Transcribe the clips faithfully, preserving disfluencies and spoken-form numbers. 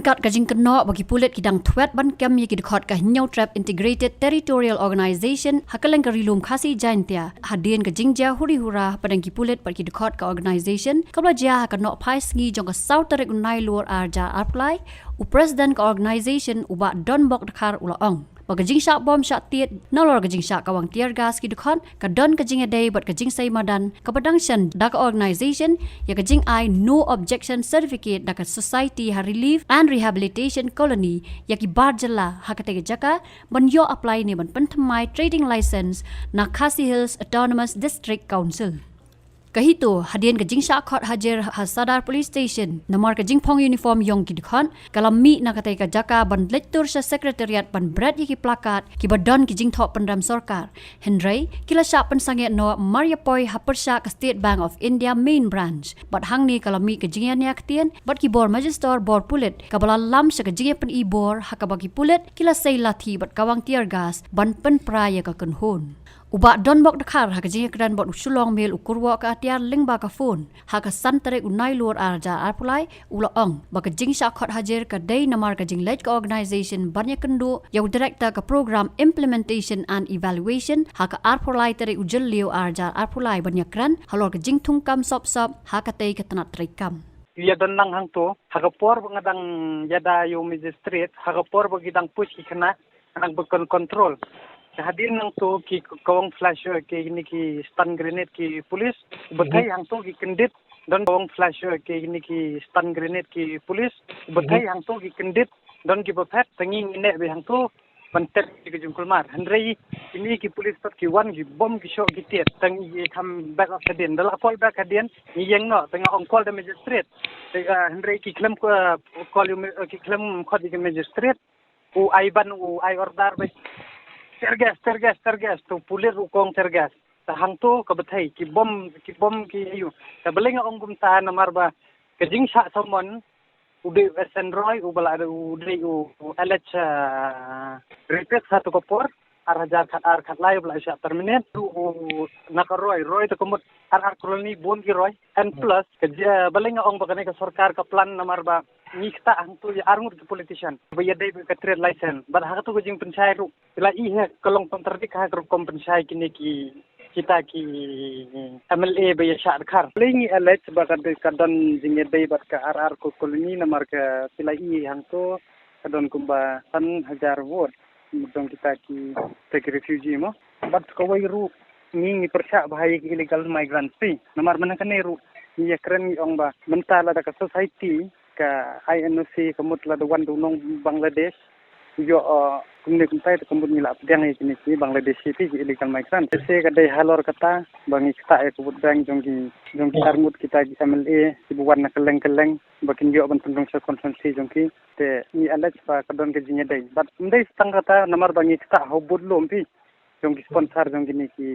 Kat ka jingkynnoh ba ki pulit ki dang thwet ban kem ïa ki dkhot ka Hynñiewtrep Integrated Territorial Organization ha kylleng ka Ri Lum Khasi Jaintia, hadien ka jingjia huri hura hapdeng ki pulit bad ki dkhot ka organization kaba la jia ha ka nohphai sngi jong ka saw tarik u Nailur ar hajar arphew lai, u President ka organization u Bah Donbok Dkhar u la ong ba ka jingshah bom shah tied nalor ka jingshah kawang tear gas ki dkhot ka don ka jingïadei bad ka jingsei madan kaba dang shen da ka organization ïa ka jingai no objection certificate da ka Society ha Relief and Rehabilitation Colony ïa ki bar jylla ha katei ka jaka ban ïoh apply ne ban pynthymmai trading license na Khasi Hills Autonomous District Council. Ka HITO, hadien ka jingshah khot hajir ha Sadar Police Station namar ka jingphong uniform ïong ki dkhot, ka la mih na katei ka jaka ban leit tur sha Secretariat ban bret ïa ki placard kiba don ki jingthoh pynrem sorkar. Hynrei ki la shah pynsangeh noh mar ïa poi ha pyrshah ka State Bank of India Main Branch. Bad hangne ka la mih ka jingïania ktien bad ki bor magistrate, bor pulit kaba la lam sha ka jingïapyni bor ha kaba ki pulit ki la sei lathi bad kawang tear gas ban pynpra ïa ka kynhun. U Bah Donbok Dkhar ha ka jingïakren bad u Shillong Mail u kyrwoh ka atiar lyngba ka phone ha ka san tarik u Nailur ar hajar arphew lai, u la ong ba ka jingshah khot hajir ka dei namar ka jingleit ka organization ban ïakynduh ïa u Director ka Program Implementation and Evaluation ha ka arphew lai tarik u Jylliew ar hajar arphew lai ban ïakren halor ka jingthung kam sop sop ha katei ka tnat treikam. Ïa don lang hangto ha ka por ba nga dang ïada ïa u magistrate, ha ka por ba ki dang push ki khynnah, nga dang ba kon control. Ka hadien nangto ki kawang flash, eh, ki ni ki stun grenade ki police, ba thei hangto ki kyndit, don kawang flash, eh, ki ni ki stun grenade ki police, ba thei hangto ki kyndit, don ki ba phet, tangi ngi ne ba hangto ban tep ki ka jingkulmar. Hynrei kini ki police pat ki wan ki bom ki shoh ki tied, tangi ki kham back up hadien. Da la call back hadien, ngi ïeng noh, tang ong call the magistrate. Te, ah, hynrei ki khlem ko, call ïa u ma-, ki khlem khot ïa ki magistrate. U ai ban, u ai order ba tear gas, tear gas, tear gas, to pulit u kong tear gas. Ta hangto ka ba thei ki bom, ki bom ki ayu. Ta balei nga ong kumta namar ba ka jingshah summon u dei u S N Roy, u ba la u dei u, u alleged, ah, rapist ha tu ka por, ar hajar khat ar khat lai u ba la shah terminate, u, u na ka Roy, Roy tu ka mut ar ar colony bun ki Roy. And plus, ka jia, balei nga ong ba kane ka sorkar ka plan namar ba ngi ktah hangtu ïa arngut ki politician ba ïadei ba ka trade license. Bad ha katu ka jingpynshai ruh, phi la i ha ka long contradict ha ka rukom pynshai kine ki, kita ki M L A ba ïa shah dkhar. Balei ngi allege ba ka dei ka don jingïadei bad ka ar ar ko colony namar ka phi la i hangtu ka don kumba san hajar vote. Mut dong kita ki, kita ki refugee mo. Bad kawei ruh ngi ngi pyrshah ba ha ïa ki illegal migrants phi. Namar mynta kane ruh ngi ïakren ngi ong ba mynta lada ka society ka I N O C ka mut lada wan da u nong Bangladesh. Ïoh, uh, kumne kumtai te ka mut ngi la pdiang ïa kine ki Bangladeshi phi ki illegal migrants. Te se ka dei halor kata ba ngi ktah ïa ka vote bank jong ki, jong ki arngut kita ki M L A kiba wan na kylleng kylleng ba kin ïoh ban pynrung sha constituency jong ki. Te ngi allege ba ka don ka jingïadei. Bad ym dei tang kata namar ba ngi ktah ha u booth lum phi jong ki sponsor jong kine ki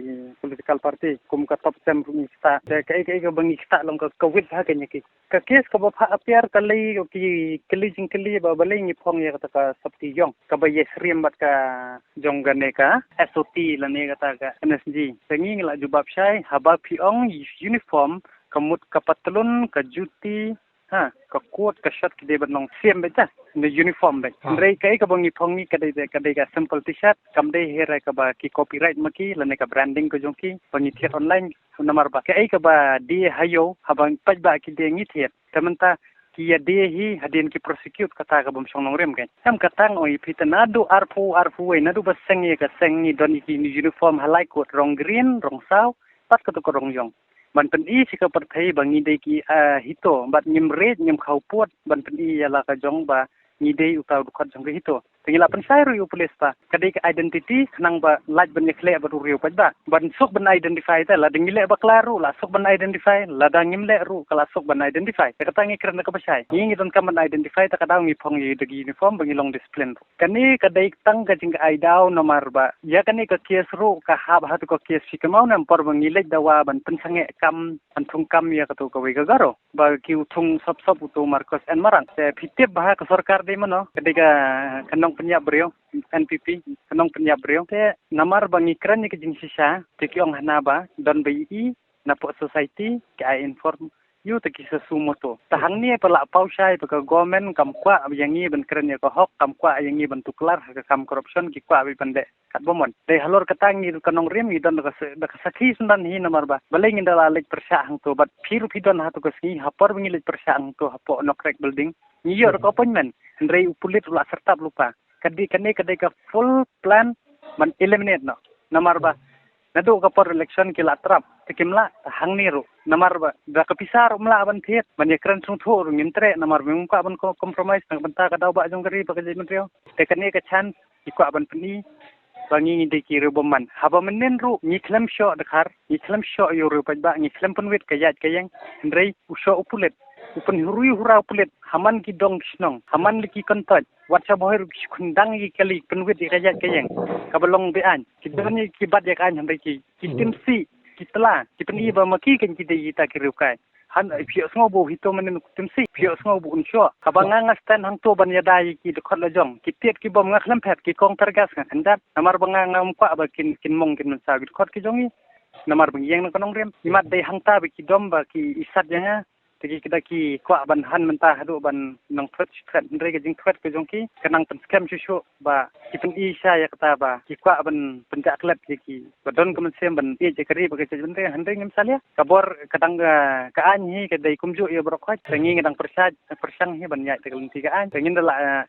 political party. Kum ka Topsem ruh ngi ktah. Te kaei kaei kaba ngi ktah long ka, ka wit ha kane ki. Ka case kaba phah appear ka lei ki kylli jingkylli ba balei ngi phong ïa kata ka sopti ïong kaba ïasyriem bad ka jong kane ka S O T lane kata ka N S G. Te ngi ngi la jubab shai haba phi ong uniform ka mut ka patlun, ka juti, ha, ka coat, ka shirt ki dei ban long same beit ta, ne uniform beit. Ha. Hynrei kaei kaba ngi phong ngi ka dei, ka dei ka simple T-shirt, kam dei hynrei kaba ki copyright ma ki lane ka branding ka jong ki ba ngi thied online. Namar ba kaei kaba die ha ïew haba paidbah ki die ngi thied. Te mynta ki ïa die hi hadien ki prosecute kata ka bym shong nongrim kein. Em kata nga ong ïa phi te naduh arphew arphew wei, naduh ba seng ïa ka seng ngi don ïa ki uniform ha lai coat, rong green, rong saw bad kata ka rong ïong. Ban pyni sha ka pyrthei ba ngi dei ki, ah, HITO, bad ngim rit ngim khawpud ban pyni ïa la ka jong ba ngi dei uta u dkhot jong ka HITO. Te ngi la pynshai ruh ïa u police ba ka dei ka identity khnang ba lait ban ïakhleh bad u riew paidbah. Ban suk ban identify te, lada ngi leh bakla ruh la suk ban identify, lada ngim leh ruh ka la suk ban identify. Te kata ngi kren da kaba shai. Ngi ngi donkam ban identify, te ka daw ngi phong ïa da ki uniform ba ngi long discipline ruh. Kane ka dei tang ka jingaidaw namar ba ïa kane ka case ruh ka hap ha tu ka case shi kynmaw ne em, por ba ngi leit dawa ban pynsangeh kam, ban thung kam ïa katu kawei ka Garo ba ki u thung sop sop utu Marcos N Marak. Te phi tip ba ha ka sorkar dei mano, ka dei ka, ka nongpynïap briew, N P P, ka nongpynïap briew. Te namar ba ngi kren ïa ka jingshisha te ki ong hana ba don ba ïohi na pdeng society, ki ai inform ïoh te ki sa suo moto. Te hangne pat la paw shai ba ka government kam kwah ïa ngi ban kren ïa ka hok, kam kwah ïa ngi ban tuklar ha ka kam corruption, ki kwah ba ban leh katba mon. Dei halor kata ngi ruh ka nongrim ngi don da ka sa-, da ka sakhi synran hi namar ba balei ngin da la leit pyrshah hangto, bad phi ruh phi don hato ka sngi ha por ba ngi leit pyrshah hangto hapoh Nokrek Building, ngi ïoh ruh ka appointment, hynrei u pulit u la syrtap lypa. Ka dei, kane ka dei ka full plan ban eliminate noh. Namar ba naduh ka por election ki la trap, te kim lah, te hangne ruh. Namar ba da ka pisa ruh ym lah ban thied, ban ïakren sngewthuh ruh ngim treh, namar ba ngim kwah ban ko-, compromise na ka bynta ka daw bah jong ka ri bad ka jaitbynriew. Te kane ka chance ki kwah ban pyni ba ngi ngi dei ki riew bymman. Haba mynnin ruh ngi khlem shoh dkhar, ngi khlem shoh ïa u riew paidbah, ngi khlem pynwit ka ïaid ka ïeng, hynrei u shoh u pulit, u pynhuri hura u pulit ha man ki dong ki shnong, ha man la ki kyntoit, wat sha Bhoi ruh ki shu kyndang ïa ki kali pynwit ïa ka ïaid ka ïeng kaba long be-aiñ. Ki don ïa ki bat ïa ka aiñ, hynrei ki, ki tim sih, ki tla, ki pyni ba ma ki kan ki dei kita ki riew kai. Han, phi ïohsngew ba u HITO mynnin u tim sih, phi ïohsngew ba un shoh. Haba nga nga stand hangto ban ïada ïa ki dkhot la jong, ki tied ki bom nga khlem phet, ki kong tear gas nga kynjat. Namar ba nga ngam kwah ba kin, kin mong kin mynsaw ki dkhot ki jong ngi. Namar ba ngi ïeng na ka nongrim. Imat dei hangta ba ki dom ba ki isat ïa nga. Te ki da ki kwah ban han mynta haduh ban nang thwet shi thwet, hynrei ka jingthwet ka jong ki ka nang pynskhem shuh shuh ba ki pyni shai ïa kata ba ki kwah ban pynjah klet ïa ki ba don ka mynsiem ban ïeit ïa ka ri bad ka jaitbynriew, hynrei ngim salia. Ka bor ka dang ka, ka aiñ hi ka dei kumjuh ïa baroh khoit, te ngi nga dang pyrshang, pyrshang hi ban ïaid da ka lynti ka aiñ, te ngin da la, eh,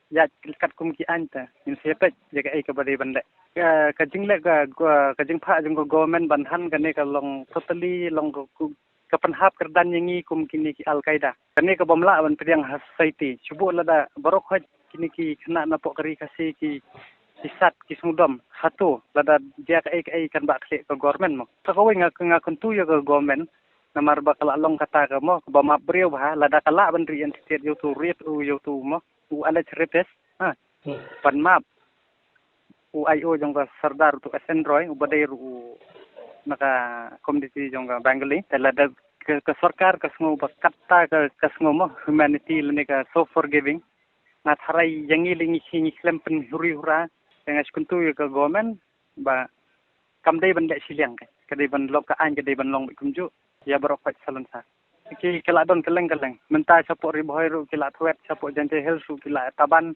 ïaid katkum ki aiñ, te ngin sa ïa peit ïa kaei kaba dei ban leh. Ka, ka jingleh ka, ka, ka jingphah jong ka government ban han kane ka long totally long ka, ka pynhap kyrdan ïa ngi kum kine ki Al Qaeda. Kane ka bym lah ban pdiang ha society. Shu buh lada baroh khoit kine ki khynnah napoh ka ri Khasi ki, ki sat ki sngewdom. Hato lada jia kaei kaei kan bah khlieh ka government mo. Sa kawei nga, nga kyntu ïa ka government namar ba ka la long kata ka mo, kaba map briew bha, lada ka lah ban reinstated ïa uto u rape, u ïa uto u mo, u alleged rapist, ha. Ban map. U I O jong ka Sardar, uto u S N Roy, uba dei ruh u na ka community jong ka Bengali. Te lada ka, ka sorkar ka sngew ba kata ka, ka sngew mo humanity lane ka so forgiving, nga tharai ïa ngi lei ngi, ngi khlem pynhuri hura. Te nga shu kyntu ïa ka government ba kam dei ban leh shiliang, ka, ka dei ban long ka aiñ, ka dei ban long beit kumjuh ïa baroh khoit salon sa. Ki, ki la don kylleng kylleng. Mynta shapoh Ri Bhoi ruh ki la thwet, shapoh Jaintia Hills ruh ki la taban.